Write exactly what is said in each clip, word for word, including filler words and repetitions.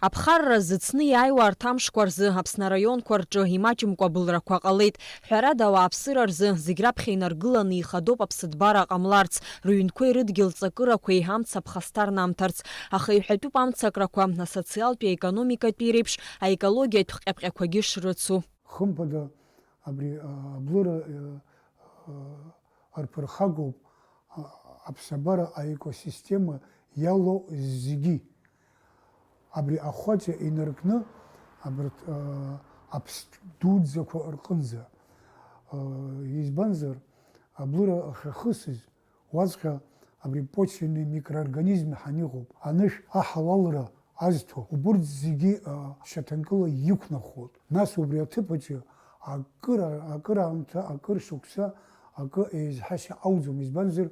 Аԥхарра зыцны иааиуа арҭ амшқәа рзы Аԥсны араионқәа рҿы имаҷымкәа абылрақәа ҟалеит. Ҳәарада, ауааԥсыра рзы зегь раԥхьа инаргыланы ихадоуп аԥсыҭбара ҟамларц, рыҩнқәеи рыдгьыл ҵакырақәеи амца ԥхасҭа рнамҭарц. Аха иҳәатәуп амцакрақәа асоциалтәи аекономикатәи реиԥш аекологиатә ҟьаԥҟьақәагьы шрыцу. Хымԥада, абри, а, аблыра, а, а, арԥырхагоуп, а, аԥсабара аекосистема иалоу зегьы. Абри ахәаҷа инаркны абарҭ, а, аԥстә дуӡӡақәа рҟынӡа. А, избанзар, аблыра ахьахысыз уаҵәҟьа абри почвенный микроорганизм ҳәа иҟоуп, анышә аҳалалра азҭо, убырҭ зегьы, а, шьаҭанкыла иқәнахуеит. Нас убри аҭыԥ аҿы акыр, акыр аамҭа, акыр шықәса акы еизҳашьа ауӡом, избанзар,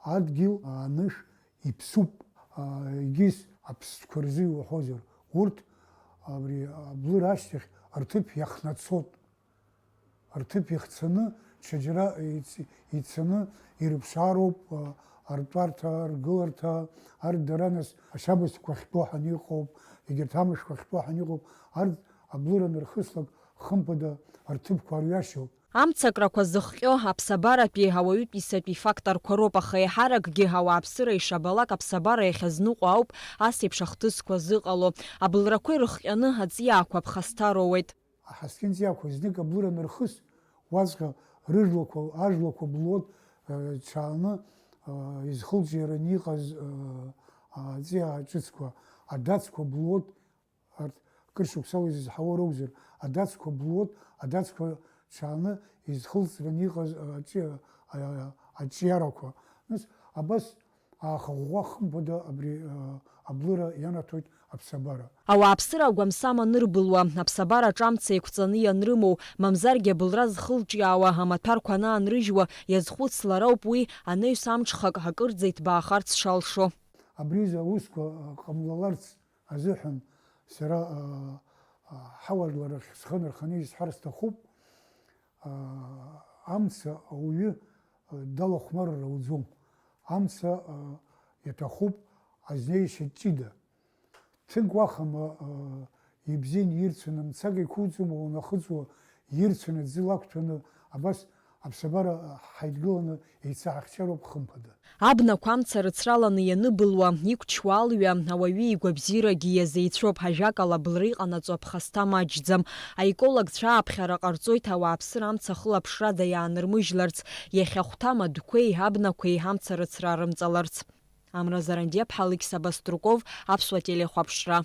адгьыл, а, анышә иԥсуп, а, егьыс аԥстәқәа рзы иуҳәозар, урҭ абри аблыр ашьҭахь рҭыԥ иахнацот. Рҭыԥ ихцаны, ҽаџьара иц-, ицаны ирыԥшаароуп, а, ртәарҭа, ргыларҭа, арҭ дара нас ашьабсҭақәа ахьтәоу ҳаниҟоуп, егьырҭ амшқәа ахьтәоу ҳаниҟоуп, арҭ аблыра анырхыслак, хымԥада, рҭыԥқәа арҩашьоуп. Амцакрақәа зыхҟьо аԥсабаратәи ауаҩытәыҩсатәи факторқәа роуп, аха еиҳаракгьы ауааԥсыра ишабалак аԥсабара иахьазныҟәо ауп ас еиԥш ахҭысқәа зыҟало. Аблрақәа ирыхҟьаны аҵиаақәа ԥхасҭароуеит. Аҳаскьын ҵиаақәа знык аблыра анырхыс, уаҵәҟьа рыжәлақәа, ажәлақәа блуот, э, ҽааны, э, изхылҿиараны иҟаз, э, аҵиаа ҿыцқәа, адацқәа блуот, арҭ кыр шықәсала изызҳауа роузар, адацқәа блуот, адацқәа ҽааны изхылҵраны иҟаз, э, аҿиа-, а-, аҿиарақәа. Нас абас Аха ӷәӷәа хымԥада абри, а, аблыра ианаҭоит аԥсабара. Ауааԥсыра агәамсам анырбылуа, аԥсабара аҿы амца еиқәҵаны ианрымоу, мамзаргьы абылра зхылҿиаауа амаҭәарқәа анаанрыжьуа, иазхәыцлар ауп уи анаҩс амҽхак акырӡа иҭбаахарц шалшо. Абри аҩыза аусқәа, а, ҟамлаларц азыҳәан сара, а, а, ҳауаажәларахь схы нарханы исҳәар сҭахуп. А, амца ауаҩы, а, далахәмарыр ауӡом. Амца, а, иаҭахуп азнеишьа ҷыда. Ҭынк уахама, а, ибзианы ирцәаны, мцак еиқәуҵома уанахыҵуа, ирцәаны, аӡы лақәҭәаны, абас аԥсабара, а, ҳаидгыланы еицаҳахьчароуп хымԥада. Абнақәа амца рыцраланы ианыбылуа, иқәчуа алҩа, ауаҩы игәабзиарагьы иазеицәоуп, ажәакала, аблра иҟанаҵо аԥхасҭа маҷӡам. Аекологцәа ааԥхьара ҟарҵоит ауааԥсыра амца хылаԥшрада иаанырмыжьларц, иахьа ахәҭа амадәқәеи абнақәеи амца рыцра рымҵаларц. Амра Зарандиаԥҳа, Алықьса Баструков, Аԥсуа телехәаԥшра.